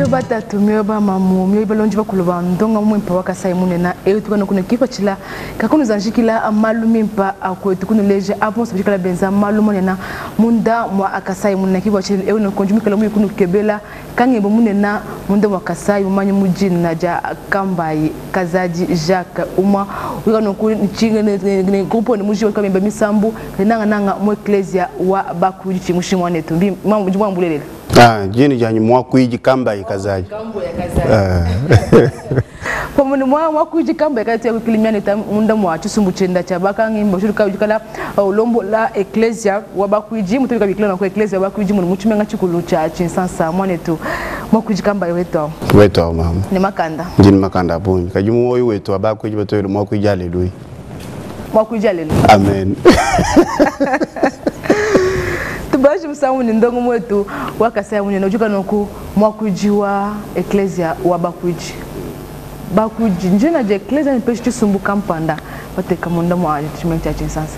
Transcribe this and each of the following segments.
Mioyo batatu, mioyo bamamu, mioyo balonji bakulu ba ndonga muimpe wa Kasai munene eyo tukana kuna kipatshila kakunuzanjikila malu mimpa akwetu kunuleja abonso bikala benza malu manene munda mwa Kasai munene kipatshila eyo nokonji mikala muyi kunukebela Kangembo munene munda mwa Kasai mumanyi mu dina dia Kambayi Kazadi Jacques umwa wika nunku ne groupe ne muji wika bemba misambu nanga nanga mu ecclesia wa bakuidi tshimushi mwanetu mbi mwa mbulelela. Ah, jini janyi mwakuidi Kambayi Kazadi. Kambayi Kazadi. Ah. Pamwe mwa mwakuidi Kambayi Kazadi ya kukilimia ta munda mwa tshisumbu tshienda tshia bakangimbo shuka ujikala ulombola ecclesia wa bakuidi mutu bikila na ku ecclesia wa bakuidi mu mutshimenga tshikulu tshia Tshinsansa mwanetu mwakuidi Kambayi wetu. Wetu mama. Ne makanda. Njini makanda bungi. Kaji mwoyo wetu wa bakuidi batoyelo mwakuidi haleluya. Mwakuidi haleluya. Amen. Tubaje musangu ni ndongo mwetu wakasaya munene ujuka noku mwakuidi wa ecclesia wa bakuidi. Bakuidi njina je ecclesia ni peshi tshisumbu kampanda bateka munda mwa tshimenga tshia Tshinsansa.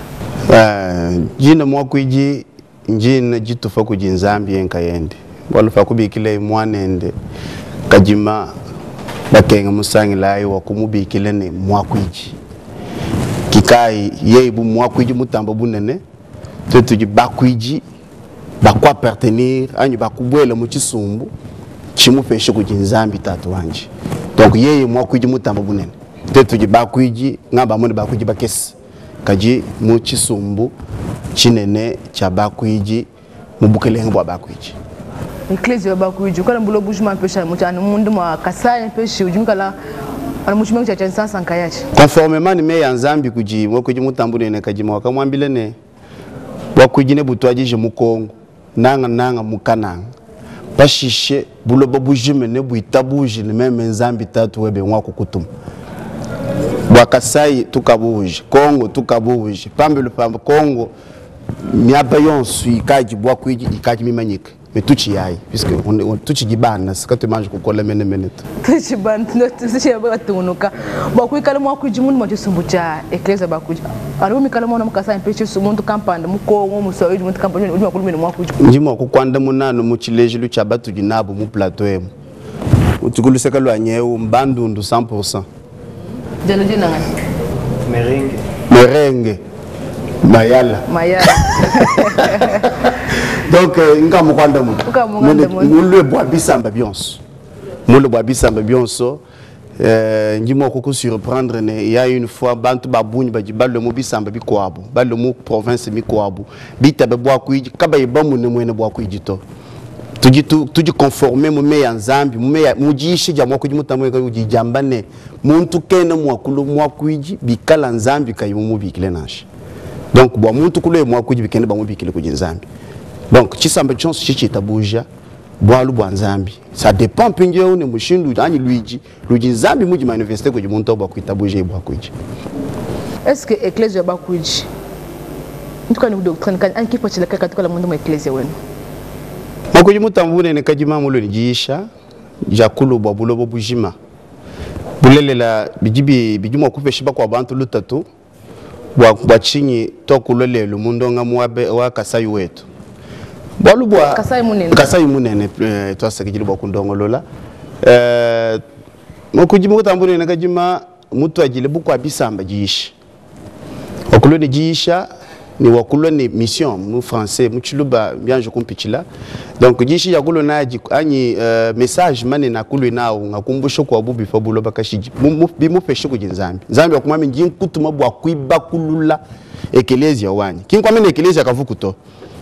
Jina mwakuidi njina jitufa kudi Nzambi yenkayende. Walufa kubikile mwanende kajima bakenga musangilayi wa kumubikile ne mwakuidi. Kikai yeye bu mwakuidi mutamba bunene tutu bakuidi bakwa appartenir anyi bakubwela mu tshisumbu tshimupeshe kudi Nzambi tatu wanje. Donc yeye mwakuidi mutamba bunene tutu bakuidi ngamba mone bakuidi bakesi kaji mu tshisumbu tshinene tshia bakuidi mu bukelenge bwa bakuidi. Ecclesia bakuidi kala mbulo bujuma mpesha mu tshianu mundu mwa Kasai mpeshi ujimikala ana mushima tshia Tshinsansa nkayachi. Conformément ni meya Nzambi kudi mwakuidi mutambu nene kajima wakamwambile ne wakuidi ne butwadije mu Kongo nanga nanga mukananga pashishe buloba bujime ne buitabuji ne meme Nzambi tatu webe mwakukutuma. Bwa Kasai tukabuji Kongo tukabuji pambelu pamba Kongo miaba yonso ikaji bwakuidi ikaji mimanyike. Mais tout y aille, puisque on tout y bana, c'est quand tu manges kukola mene mene. Tout y bana, tout y bana tunuka. Bwa kuikala mwa kuji mundu mwa tshisumbu tshia ecclesia ba kuji. Alo mikala mwana mukasa mpeche sumuntu kampanda mukongo musoyi muntu kampanda udi makulu mene mwa kuji. Ndi mwa kukwanda munano mu tshilejilu tshia batu dinabu mu plateau emu. Utikuluseka lwa nyeu mbandundu 100%. Jalo jina ngani? Merenge. Merenge. Mayala. Mayala. Donc nga mukwanda mu. Mulwe bwa bisamba bionso. Mulwe bwa bisamba bionso. Ndimo koko surprendre ne il y a une fois bantu babunyi baji balwe mu bisamba bikwabo, balwe mu province mikwabo. Bitabe bwa kuiji kaba ibamu ne mwene bwa kuiji to. Tuji tuji conformer mu meya Nzambi, mu meya mujishi ja mwakuji mutamwe ka uji jamba ne muntu kene mwakulu mwakuiji bikala Nzambi kayi mubikile nashi. Donc bwa muntu kule mwakuji bikene ba mubikile kuji Nzambi. Donc chisamba chonso chichitabuja bwalu bwa Nzambi. Ça dépend pinje ne mushindu anyi Luigi, Luigi Nzambi muji manifester kuji muntu bwa kuitabuja bwa kuiji. Est-ce que ecclesia ba kuiji? Ntuka ni doctrine kan anki pochila kaka tuka la mundu mu ecclesia wenu. Mwakuji mutambune ne kajima mulo ni jisha jakulu bwa bulobo bujima. Bulelela bijibi bijimo kupesha kwa bantu lutatu bwa bwa chinyi tokulolelo mundonga mwabe wa Kasai wetu. Bwalu bwa Kasai munene. Kasai munene twasakijili bwa kundongolola. Mwakuji mutambune ne kajima mutu ajile bukwa bisamba jisha. Wakulone jisha ni wakulone mission mu français mu chiluba bien je kumpichila. Donc jishi ya kulo naji anyi message mane na kulo nao ngakumbusho kwa bubi fa bulo bakashiji bimufeshe kuji Nzambi. Nzambi akumami nji nkutuma bwa kuiba kulula ekelezia wanyi. Kinkwamene ekelezia kavukuto.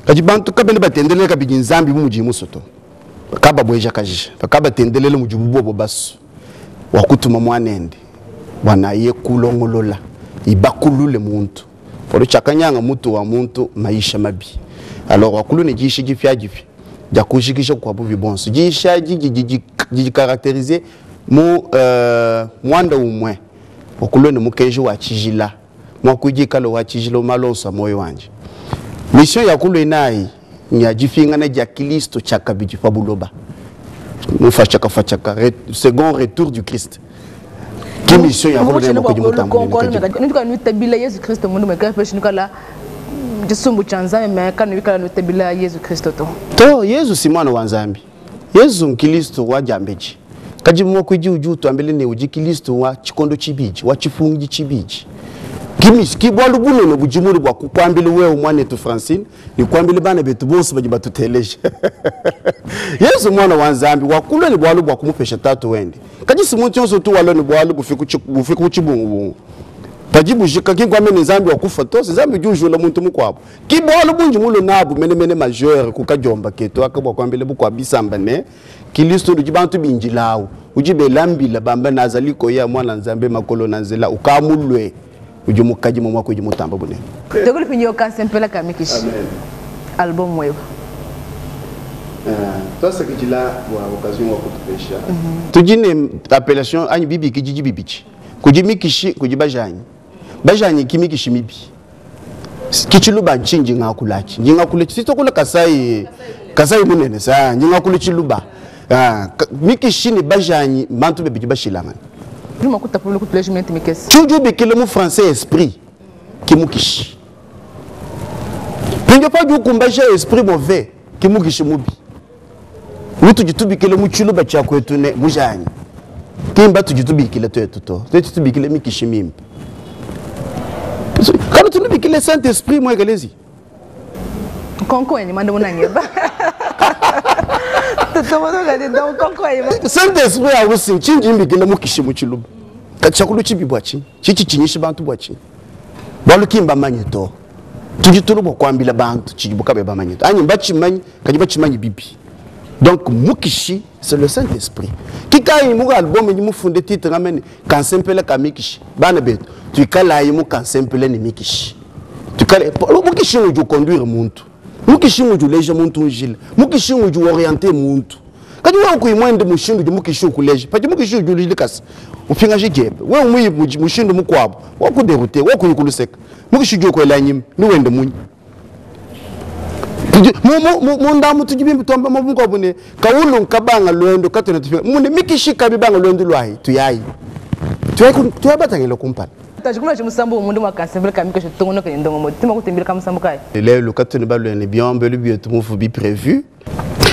Kaji bantu kabende batendelele kabiji Nzambi mu muji musoto. Kaba bweja kaji. Kaba tendelele muji bubobo basu. Wakutuma mwanende. Bwana ye kulongolola. Ibakulule muntu. Polo chakanyanga mutu wa muntu maisha mabi. Alors wakulu ne jishi jifya jifi. Jakujikisha kwa bubi bonso. Jisha jiji jiji jiji caractériser mu mwanda umwe. Wakulu ne mukejo wa chijila. Mwakujikalo wa chijilo malonso moyo wanje. Mission ya kulu inai nya jifinga na ja Kristo chakabiji fa buloba. Mufa chaka fa chaka second retour du Christ. Ki mission ya kulu ne mukejo mutambo. Nituka nutabila Yesu Kristo mundu meka peshi nukala jisumbu cha Nzambi meka nubikala nutabila Yesu Kristo to. To Yesu si mwana wa Nzambi. Yezu nkilisto wa diambedi, kadi muakuidi udi utuambila ne udi Kilisto wa tshikondo tshibidi, wa tshipungidi tshibidi. Ki bualu bunene budi mulu bua kukuambila wewe muanetu Francine ne kuambila bana betu bonso badi batuteleja. Yezu muana wa Nzambi wakulua ne bualu bua kumupesha tatu wende, kadi si muntu yonso utu walua ne bualu bufika ku tshibungubungu padi bujika. Ki nkuambe ne Nzambi wakufa to, si Nzambi udi ujula muntu mukuabu. Ki bualu bundi mulue nabu menemene majeur ku kadiomba ketu aka bua kuambila bukua bisamba ne Kilisto udi bantu bindilawu, udi bela mbila bamba ne azali koya mwana Nzambe makolo na nzela ukamulue udi mukadi mu muakuidi mutamba bunene. Tokoli pinyo kansempela ka mikishi. Album weba. Twasakidila bua occasion wa kutupesha. Tudi ne appellation anyi bibikididi bibidi. Kudi mikishi, kudi bajanyi. Bajanyi ki mikishi mibi. Ki tshiluba ntshinyi ndi ngakula atshi? Ndi ngakula tshi tokula Kasai, Kasai munene sa, ndi ngakula tshiluba. Mikishi ne bajanyi bantu babidi bashilangane. Udi mua kutapulula kutuleja minute mikese. Tshiudi ubikila mu français esprit ki mukishi. Mpindieu paudi ukumbaja esprit mauvais ki mukishi mubi. Utudi tubikila mu tshiluba tshia kuetu ne mujanyi. Ki mbatudi tubikila tuetu to. Tuetu tubikila mikishi mimpe. Kanu tunubikile Saint Esprit mu ekelezi. Nkonko yenye manda munangeba. Saint Esprit awusi nchinji mbikila mukishi mu tshiluba. Kadi tshiakulu tshibi bua tshinyi? Tshitshi tshinyisha bantu bua tshinyi? Bualu ki mbamanye to. Tudi tulu bua kuambila bantu tshidibu kabayi bamanye to. Anyi mbatshimanyi, kadi batshimanyi bibi. Donc mukishi c'est le Saint-Esprit. Kikayi mu album ndi mufunde titre ngame ne kansempela ka mikishi. Bana betu tuikalayi mu kansempela ne mikishi. Tuikale mukishi udi uconduire muntu. Mukishi udi uleja muntu njila. Mukishi udi orienter muntu. Kadi wewe kuyi muende mushindu udi mukishi ukuleja. Padi mukishi udi uleja dikasa, upingaje diebe. Wewe muyi mushindu mukuabu, wakuderute, wakuyi kuluseka. Mukishi udi ukuela nyima, ni wende munyi? Munda mu tudi bimpe tuamba mu mukuabu ne kaulu nkabanga luendo katuna tufika mune mikishi kabi banga luendo luayi tuyayi tuyayi batangila kumpala. Tajikumuna musambu mundu mwakasembela ka mikesho tongono kene ndongo mo tima kutembela ka musambu kai. Lelo katuna balwene biombelu bietu mufu bi prévu.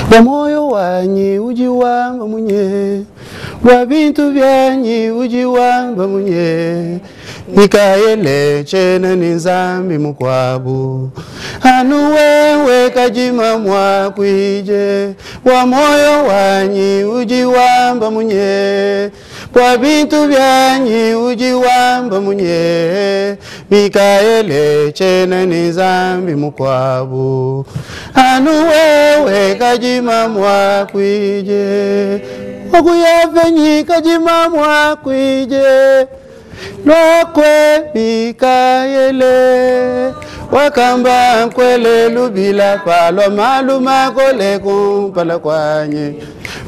Bwa moyo wanyi udi wamba munye, bwa bintu byanyi udi wamba munye, Mikaele chena ni Nzambi mukwabu, anu wewe kajima mwakwije, bwa moyo wanyi udi wamba munye, bwa bintu byanyi udi wamba munye, Mikaele chena ni Nzambi mukwabu, anu wewe kajima mwakwije, wakuyavenyi kajima mwakwije, lwakwe Mikaele wakamba nkwele lubila palwa maluma kole kumpala kwanye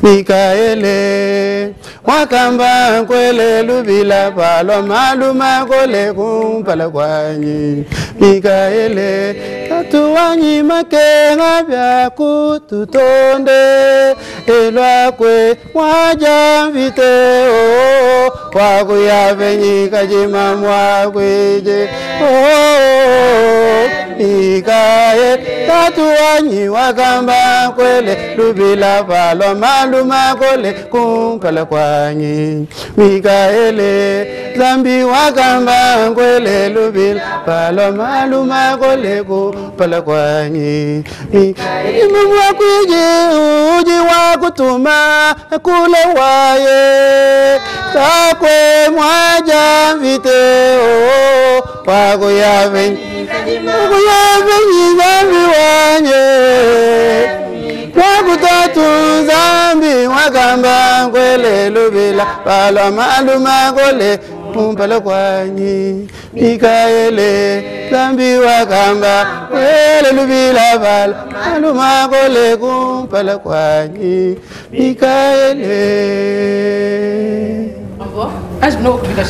Mikaele wakamba nkwele lubila palwa maluma kole kumpala kwanye Mikaele tatuwanyi makenga bya kututonde elwakwe mwaja mvite o wakuyavenyi kajima mwakwije o Mikaele tatuwanyi wakamba kwele lubila palwa maluma kole kumpala kwanyi Mikaele Zambi wakamba kwele lubila palwa maluma kole kumpala kwanyi Mikaele mwakwije uji wakutuma kule waye takwe mwaja mvite o wakuyavenyi wakuyavenyi Zambi wanye wakutatu Zambi wakamba kwele lubila palwa maluma kole kumpala kwanyi Mikaele Zambi wakamba kwele lubila palwa maluma kole kumpala kwanyi Mikaele. Acho que não vou ficar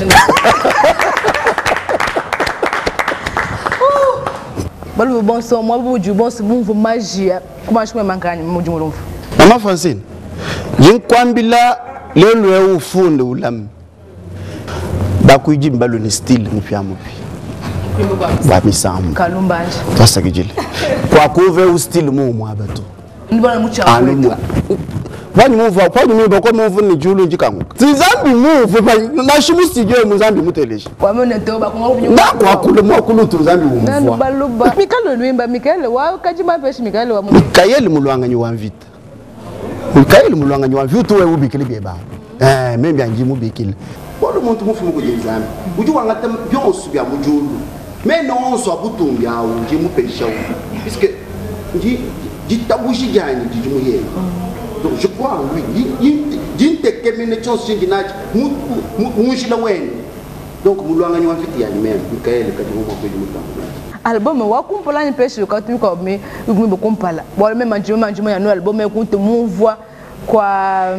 Balu bonso mwa buju bonso bumvu magia kuma shwe mankani muju mulumvu. Mama Francine, nginkwambila lelo e ufunde ulami. Bakuiji mbalu ni style mupya mupi. Ba misambu. Kalumbanje. Twasakijile. Kwa kuve u style mu mwaba tu. Ndibona mucha Anu kwetu. Panyi mumvua panyi mimba ko mumvu ne diulu ndikanguka. Si Nzambi mumvue panyi nashi mu studio mu Nzambi muteleje. Wamene to bakonga ku Ndakuakula muakulu utu Nzambi Nanu umvua. baluba. Mikalo luimba Mikael wa kajima peshi Mikael wa mu. Mikaeli mulwanganyi wa mvita. Mikaeli mulwanganyi wa mvita utu wewe ubikile byeba. Eh, meme byanji mubikile. Bolo muntu mufumu kudi Nzambi. Udi wangata byonso bya mu diulu. Mene onso abutumbi awu ndi mupesha wu. Puisque ndi ditabuji dyanyi didi mu yeye. Donc je crois en lui. Dintekemene tshionso tshindi natshi mu njila wenu. Donc mulwanganyi wa mvita yanyi meme Mikaeli kadi mu mwakwedi mutambula. Album wa kumpala ni peshi ukatumika mi mi kumpala. Bwa meme manjima manjima ya no album kuntu mumvwa kwa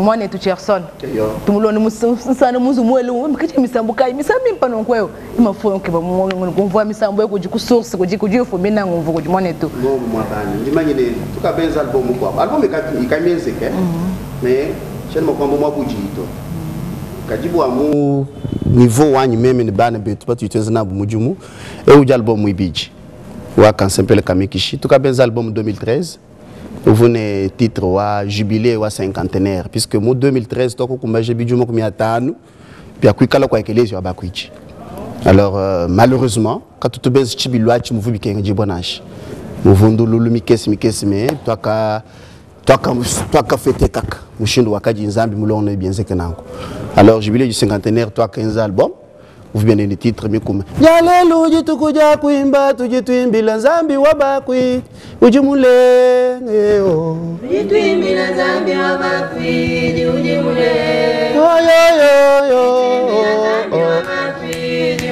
mwanetu Cherson. Yo. Tumuloni musana muzu mwele mkiti misambo kai misambi mpano nkweyo. Imafo nke ba mu ngumvwa misambo yako ku source kuji kuji fumina ngumvu kuji mwanetu. Ngomu mwabani ndimanyine tukabenza album kwabo. Album ikamienzeke. Mais chene makwambo mwabujito. Kajibu wa mu niveau wanyi meme ni bana betu batu itweza nabo mujumu e uja album ibiji wa kansempele kamikishi tukabenza album 2013 uvune titre wa jubilé wa cinquantenaire puisque mu 2013 twakukumbaje bijuma kumi atanu bya kwikala kwa ekelezi wa bakwichi. Alors malheureusement katutubenza chibilwa chimuvu bikenga jibonashe muvundululu mikesi mikesi me twaka twaka twaka fete kaka mushindu wakaji nzambi mulongo bienzeke nango. Alors jubilé du cinquantenaire twakenza album uvi bien ni titre mikuma jalelu jitukuja kuimba tujitwimbila nzambi wabakwi ujimulenge oh. Tujitwimbila nzambi wabakwi ujimulenge. Yo, yo, yo, yo.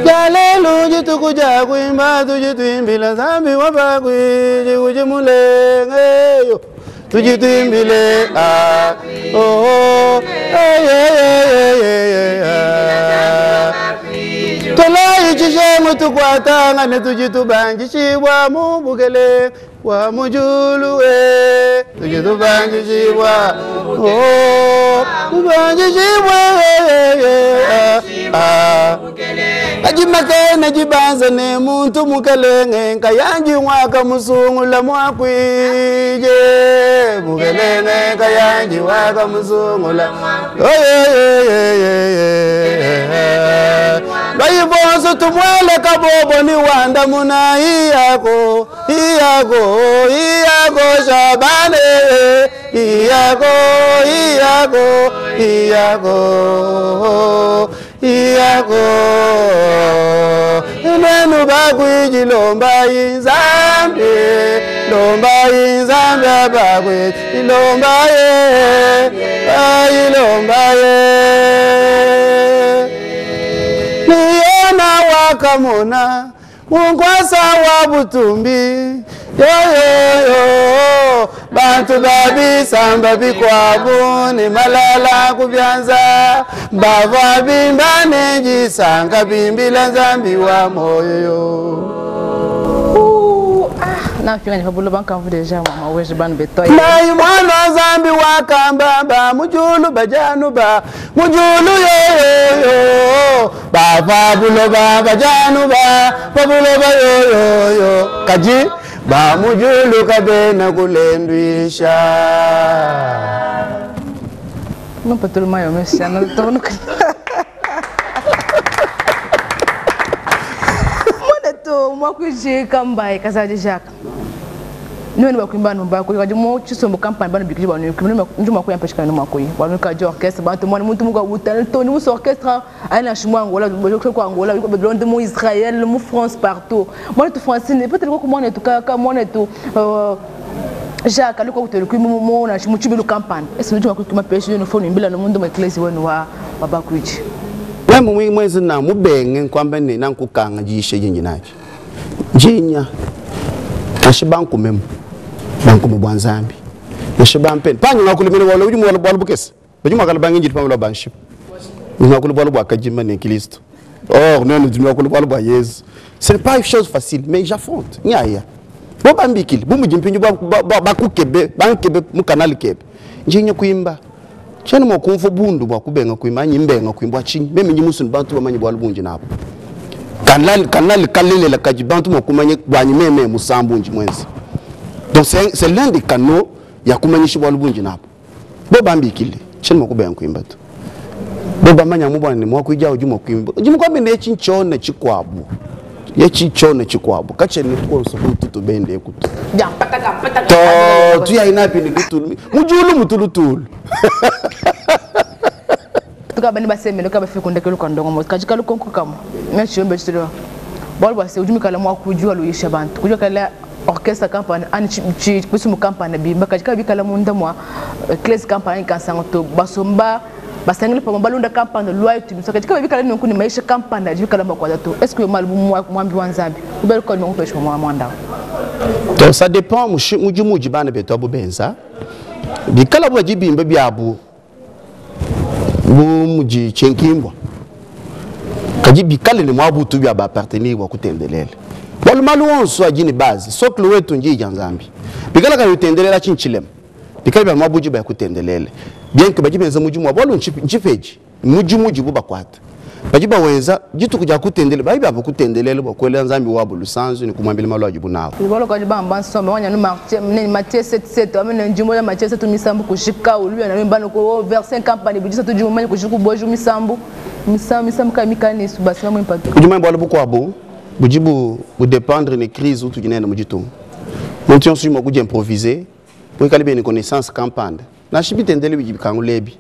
Jalelu jitukuja kuimba tujitwimbila nzambi wabakwi ujimulenge yo. Tujitwimbile ah oh oh eh eh eh eh ah. Tolai chishengu tukwatanga ne tujitubanjishibwa mu bukele wa mujulu e tujitubanjishibwa oh tubanjishibwa eh eh ah. Ajimakene jibanza ne muntu mukelenge nkayanji mwaka musungula mwakwije mukelenge nkayanji mwaka musungula oye Baibonso tumwele kabobo ni wanda muna iyako iyako iyako shabane iyako iyako iyako iyako nenu bakwiji lomba inzambi lomba inzambi bakwiji lomba ye ayilomba ye niyona wakamona munkwasa wa butumbi yoyoyo bantu babisamba bikwabu ni malala kubyanza bava bimba nejisanga bimbila nzambi wa moyo. Na fika ni fabulo banka mvu deja mama weje ban beto. Mai mwana nzambi wakamba ba mujulu bajanu ba mujulu yoyoyo ba fabulo ba bajanu ba fabulo ba yoyoyo kaji ba mujulu kabena kulendwisha. Non pas tout le monde mais c'est un tourne. Mwana to mwakwije kambaye kazaje Jacques. Nwe bakwimba no bakwe kaje mo chisombo campagne bana bikije banu njuma ko yampeshika no makoyi banu kaje orchestre bantu mwana muntu muga butana to ni muso orchestre ana shimwa Angola bo ko Angola ko blonde mu Israël mu France partout mwana tu Francine peut-être ko mwana tu ka mwana tu Jacques aliko kuteluku mu mu na shimu chibilu campagne ese njuma ko kuma peshe no phone mbila no mundo ma eglise wenu wa babakwiji Mwe mwezi na mubenge nkwamba ne nankukanga jishe jinji nachi jinya ashibanku memu bankumu bwa nzambi nashibampeni panyu ngakulimene wala uji mwala bwala bukese baji mwakala bangi njiri pamela banshi ngakuli bwala bwa kajima ne Kristo or non nous ngakuli bwala bwa Yesu. Ce n'est pas une chose facile mais j'affronte nyaya bo bambikili bu mujimpinju ba bakukebe bankebe mu kanali kebe njinya kuimba chene mo kumfo bundu bwa kubenga kuimba nyimbenga kuimba chinyi meme nyimusu bantu bamanyi bwala bunji nabo kanali kanali kalelela kaji bantu mo kumanye bwanyi meme musambu nji mwenzi. Donc c'est l'un des canaux ya kumanyisha bwa lubunji nabo. Bo bambikile tshiena mua kubenga kuimba to. Bo bamanya mu bua ne muakuidi awu udi mua kuimba. Udi mukuambe ne etshi ntshiona tshikuabu. Etshi ntshiona tshikuabu. Katshiena kuonso kututu bende eku to. To tuyayi napi ne lutulu. Mu diulu mutu lutulu. Tukaba ne basemene kabafike ku ndekelu kua ndongo kadi kalukonko kamue ne tshiyombe tshitulua bualu bua se udi muikale muakuidi waluyisha bantu kudi kala orchestre kampanda anyi tshisumbu kampanda bimba kadi kabikala munda mua eklese kampanda anyi kansanga to basomba basangile pamue balunda kampanda luayi tubisa kadi kabikala nunku ne maisha kampanda adi bikala makuata to est ce que malu bu muambi wa Nzambi ubele kwa nunku pesha mwa mwanda. Donc ça dépend mudimu udi bana betu abo benza bikala bo badi bimba biabu bu mudi tshinkimbua kadi bikale ne muabutu bia ba appartenir bua kutendelela bualu malu onso adi ne base socle wetu ndiyi dia Nzambi bikala kayi utendelela tshinyi tshilema bikale bia muabudi baya kutendelela bien que badi benza mudimu wa bualu ntshipedi mudimu udibu bakuata badi bawenza dituku dia kutendelela badi bamba kutendelela bua kuela Nzambi wabu lusanzu ne kumuambila malu adibu nawu. Ibalo kaji bamba nsombe wanya no Matthieu ne Matthieu 7 7 amene njimbo ya Matthieu 7 misambu kushika uluya na mbano ko verset kampani bijisa tuji umanye kushiku boju misambu misambu misambu kai mikani subasima mwimpa tu. Udi mwimba bualu bukuabu budi bu dépendre ne crise utudi nende mu ditunga. Muntu yonso udi mua kudiimproviser muikale bene connaissance kampanda. Nansha bitendele bidi bikangula ebi.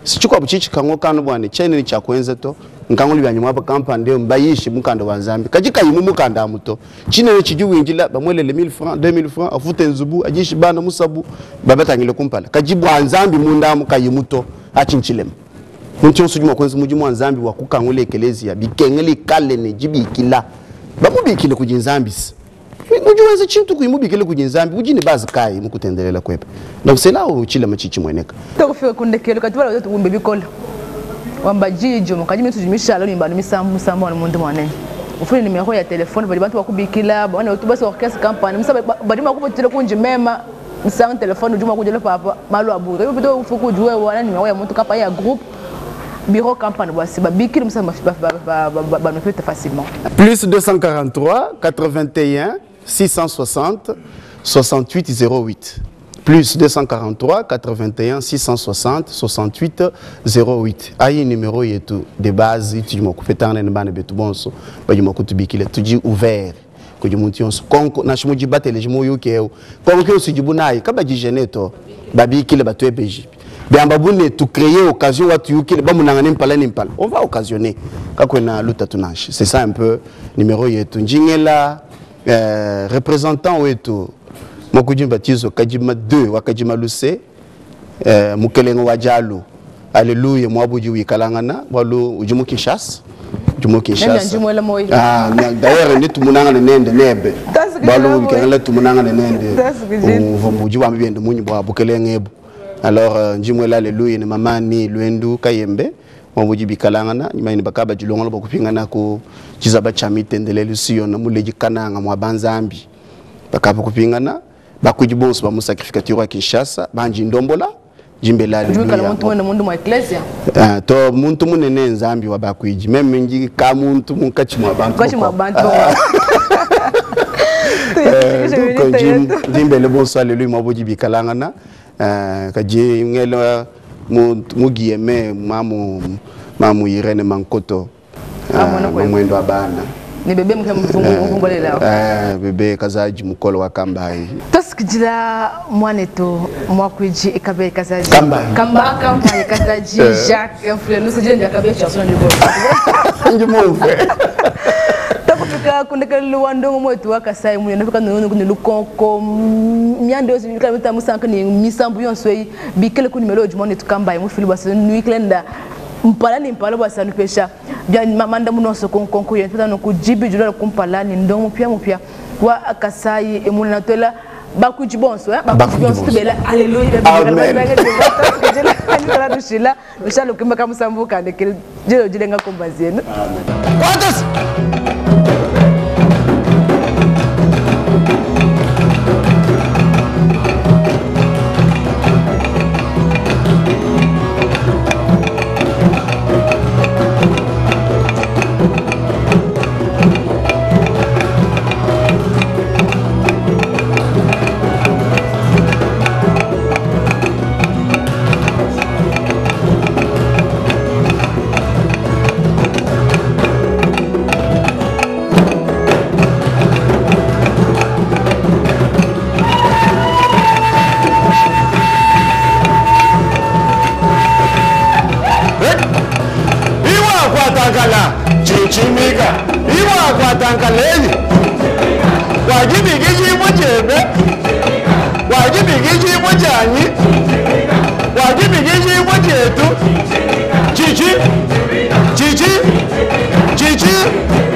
Si tshikuabu tshidi tshikanguka anu bua ne tshiena ne tshia kuenza to. Nkangula bianyi muaba kampanda eu mbayishe mukanda wa Nzambi. Kadi kayi mu mukanda amu to. Tshinene tshidi windila bamuelele 1000 francs, 2000 francs, afute nzubu, adishe bana musabu, babatangile kumpala. Kadi bua Nzambi munda amu kayi mu to. Atshi ntshilema. Muntu yonso udi mua kuenza mudimu wa Nzambi wa kukangula ekeleziya bikengela ikale ne dibikila. Bamubikile kudi Nzambi se. Udi wenza tshintu kuyi mubikile kudi Nzambi, udi ne base kayi mu kutendelela kuebe? Donc c'est là où tshilema tshidi tshimueneka. Tokufika ku ndekelu kadi bala wetu wimbe bikole wamba jijo kadi mitu mishala ni bantu misambu misambu anu muntu mwanene ufune nimero ya telefone badi bantu bakubikila bana wetu basi orchestre kampani misaba badi makupatila kunji mema misangu telefone udi makujela papa malu abu kadi bito ufuku udi wewe wana nimero ya muntu kapa ya groupe bureau kampani bwasi babikile misaba banopeta facilement. Plus 243 81 660 68 08. Plus 243 81 660 68 08. Ayi numéro yetu de base tudi mua kupetangana ne bana betu bonso badi mua kutubikila tudi ouvert kudi muntu yonso konko nansha mudi bateleji muyuki eu konko yonso idibu nayi kabadijene to babikile batuebeji biamba bune tu créer occasion wa tuyukile bamunanga ne mpala ne mpala on va occasionner kakwena lutatu nansha. C'est ça un peu numéro yetu njingela représentant wetu mokudi mbatizo kajima 2 wakajima luse mukelengo wa jalu alléluia mwabudi wikalangana walu udi mu Kinshasa udi mu Kinshasa. Nende njimwela moyi. Ah, d'ailleurs ni tumunanga ne nende nebe. Tasi kujila Balu moyi. wikalangana tumunanga ne nende. Tasi kujila. Uva mudi wa mbiende munyi bwa bukelenge ebu. Alors njimwela alléluia ne mama ni Lwendu Kayembe mwabudi bikalangana nyuma ni bakaba dilongolo bakupingana ku chizaba cha mitendelelo siyo na muleji kananga mwa banzambi. Bakaba kupingana bakuji bonso ba mu sacrificature wa Kinshasa banji ndombola jimbela Ujue kala alléluia. muntu mwene mundu mwa ecclesia. Ah, to muntu munene nzambi wa bakuiji meme nji ka muntu munkachi mwa bantu. Munkachi mwa bantu. Donc, jimbele bonso alléluia mwa boji bikalangana. Kaji ngelo mu Guillemet, mamu Irene Mankoto. Ah, mwana kwa Mwendo wa bana. Ni bebe mke mvungu, mvungu lela. Bebe kazaji mukolo wa Kambayi. Tosikijila mwanetu mwakwiji ekabe kazaji. Kambayi. Kamba, Kambayi kazaji, Jacques Mfule, nusu jile ndakabe chanson ndi bo. Ndi mumve. Tokufika kundekelu wa ndongo mwetu wa Kasai munene fika nunu kuni lukonko myando yonso bikala mita musanka ni misambu yonso yi bikele kuni melo mwanetu Kambayi mufili basa nuiklenda mpala ni mpala basa nupesha bya manda munonso konkonko yenu no kujibi jula kumpala ni ndongo mupya mupya wa Kasai emunene twela bakuji bonso, eh? Bakuji Bakuji bonso, bonso. tubela alléluia, Amen. Amen. Lushila, lushila, lushila, lushila, lushila, jelo jilenga kombazi yenu. Amen. Quantas? Bua dibikidibua diebe, bua dibikidibua dianyi, bua dibikidibua dietu, tshidi, tshidi, tshidi.